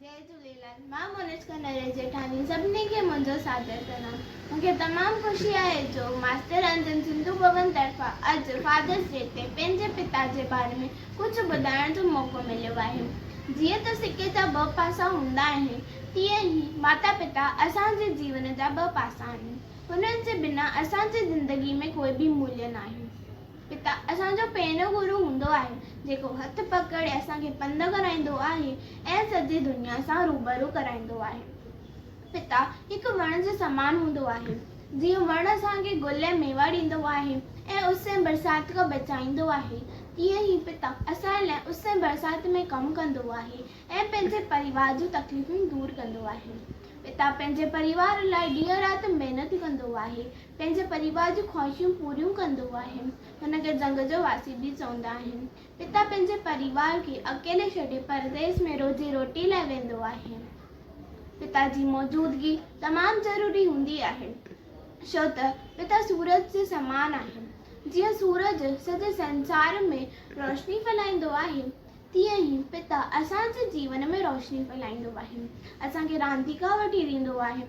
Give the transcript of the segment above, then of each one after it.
جئي جهوليلال مان مونشڪا نريش ڄيٺاڻي سڀني کي منهنجو سادر پرڻام مون کي تمام خوشي آهي جو ماستر انجن سنڌو ڀون طرفان اڄ فادرس ڊي تي پنهنجي پتا جي باري ۾ ڪجهه ٻڌائڻ جو موقعو مليو آهي جيئن ته سڪي جا ٻه پاسا هوندا آهن تيئن ئي ماتا پتا اسان جي جيون جا ٻه پاسا آهن هنن جي بنا اسان جي زندگي ۾ ڪوئي به موليه ناهي. پتا اسان جو پهريون گرو هوندو آهي، جيڪو هٿ پڪڙي اسان کي پنڌ ڪرائيندو آهي ۽ سڄي دنيا سان روبرو ڪرائيندو آهي. پتا هڪ وڻ جي سمان هوندو آهي. جيئن وڻ اسان کي گل ۽ ميوا ڏيندو آهي ۽ اس ۽ برسات کان بچائيندو آهي، تيئن ئي پتا اسان لاء اس ۽ برسات ۾ ڪم ڪندو آهي ۽ پنهنجي پريوار جون تڪليفون دور ڪندو آهي. پتا پنهنجي پريوار لاء ڏينهن رات محنت ڪندو آهي. پنهنجي پريوار جون خواهشون پوريون ڪندو آهي. هن کي جهنگ جو واسي به چوندا آهن. پتا پنهنجي پريوار کي اڪيلي ڇڏي پرديس ۾ روزي روٽي لاء ويندو آهي. پتا جي موجودگي تمام ضروري هوندي آهي. ڇو ته پتا سورج جي سمان آهي. جيئن سورج سڄي سنسار ۾ روشني ڦهلائيندو آهي، تيئن ئي پتا اسان جي جيون ۾ روشني ڦهلائيندو آهي، اسان کي رانديڪا وٺي ڏيندو آهي،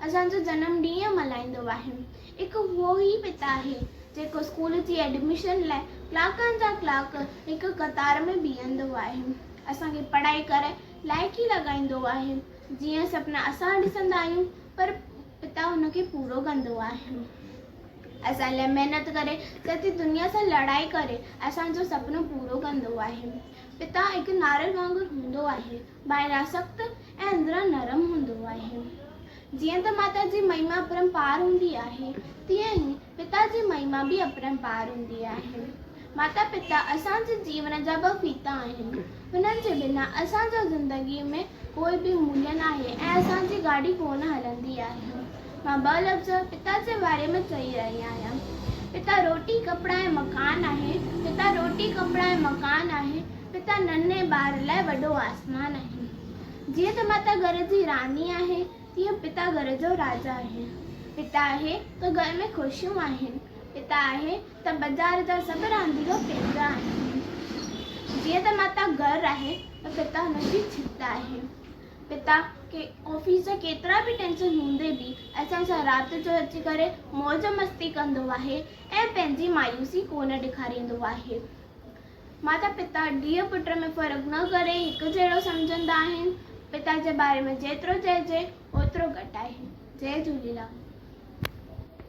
اسان جو جنم ڏينهن ملهائيندو آهي. هڪ اهو ئي پتا آهي، جيڪو اسڪول جي ايڊميشن لاء ڪلاڪن جا ڪلاڪ هڪ قطار ۾ بيهندو آهي، اسان کي پڙهائي ڪرائي لائقي لڳائيندو آهي. جيئن سپنا اسان ڏسندا آهيون پر پتا ان کي پورو ڪندو آهي. اسان لاء محنت ڪري سڄي دنيا سان لڙائي ڪري اسان جو سپنو پورو ڪندو آهي. پتا هڪ ناريل وانگر هوندو آهي، ٻاهران سخت ۽ اندران نرم هوندو آهي. جيئن ته ماتا جي مهما اپرمپار هوندي آهي، تيئن ئي پتا جي مهما به اپرمپار هوندي آهي. ماتا پتا اسان جي جيون جا ٻه ڦيٿا آهن. هنن جي بنا اسان جو زندگيء ۾ ڪوئي به موليه ناهي ۽ اسان جي گاڏي ڪونه هلندي آهي. مان ٻه لفظ پتا جي باري ۾ چئي رهي آهيان. پتا روٽي، ڪپڙا ۽ مڪان آهي. پتا روٽي، ڪپڙا ۽ مڪان آهي. پتا ننهن ٻار لاء وڏو آسمان آهي. جيئن ته ماتا گهر جي راڻي آهي، تيئن پتا گهر جو راجا آهي. پتا آهي ته گهر ۾ خوشيون آهن. پتا آهي ته بازار جا سڀ رانديگر پنهنجا آهن. جيئن ته ماتا گهر آهي ته پتا هن جي ڇت آهي. پتا کي آفيس جا ڪيترا به ٽينشن هوندي به اسان سان رات جو اچي ڪري موج مستي ڪندو آهي ۽ پنهنجي مايوسي ڪونه ڏيکاريندو آهي. ماتا پتا ڌيء پٽ ۾ فرق نه ڪري هڪ جهڙو سمجهندا آهن. پتا جي باري ۾ جيترو چئجي اوترو گهٽ آهي. جئي جهوليلال.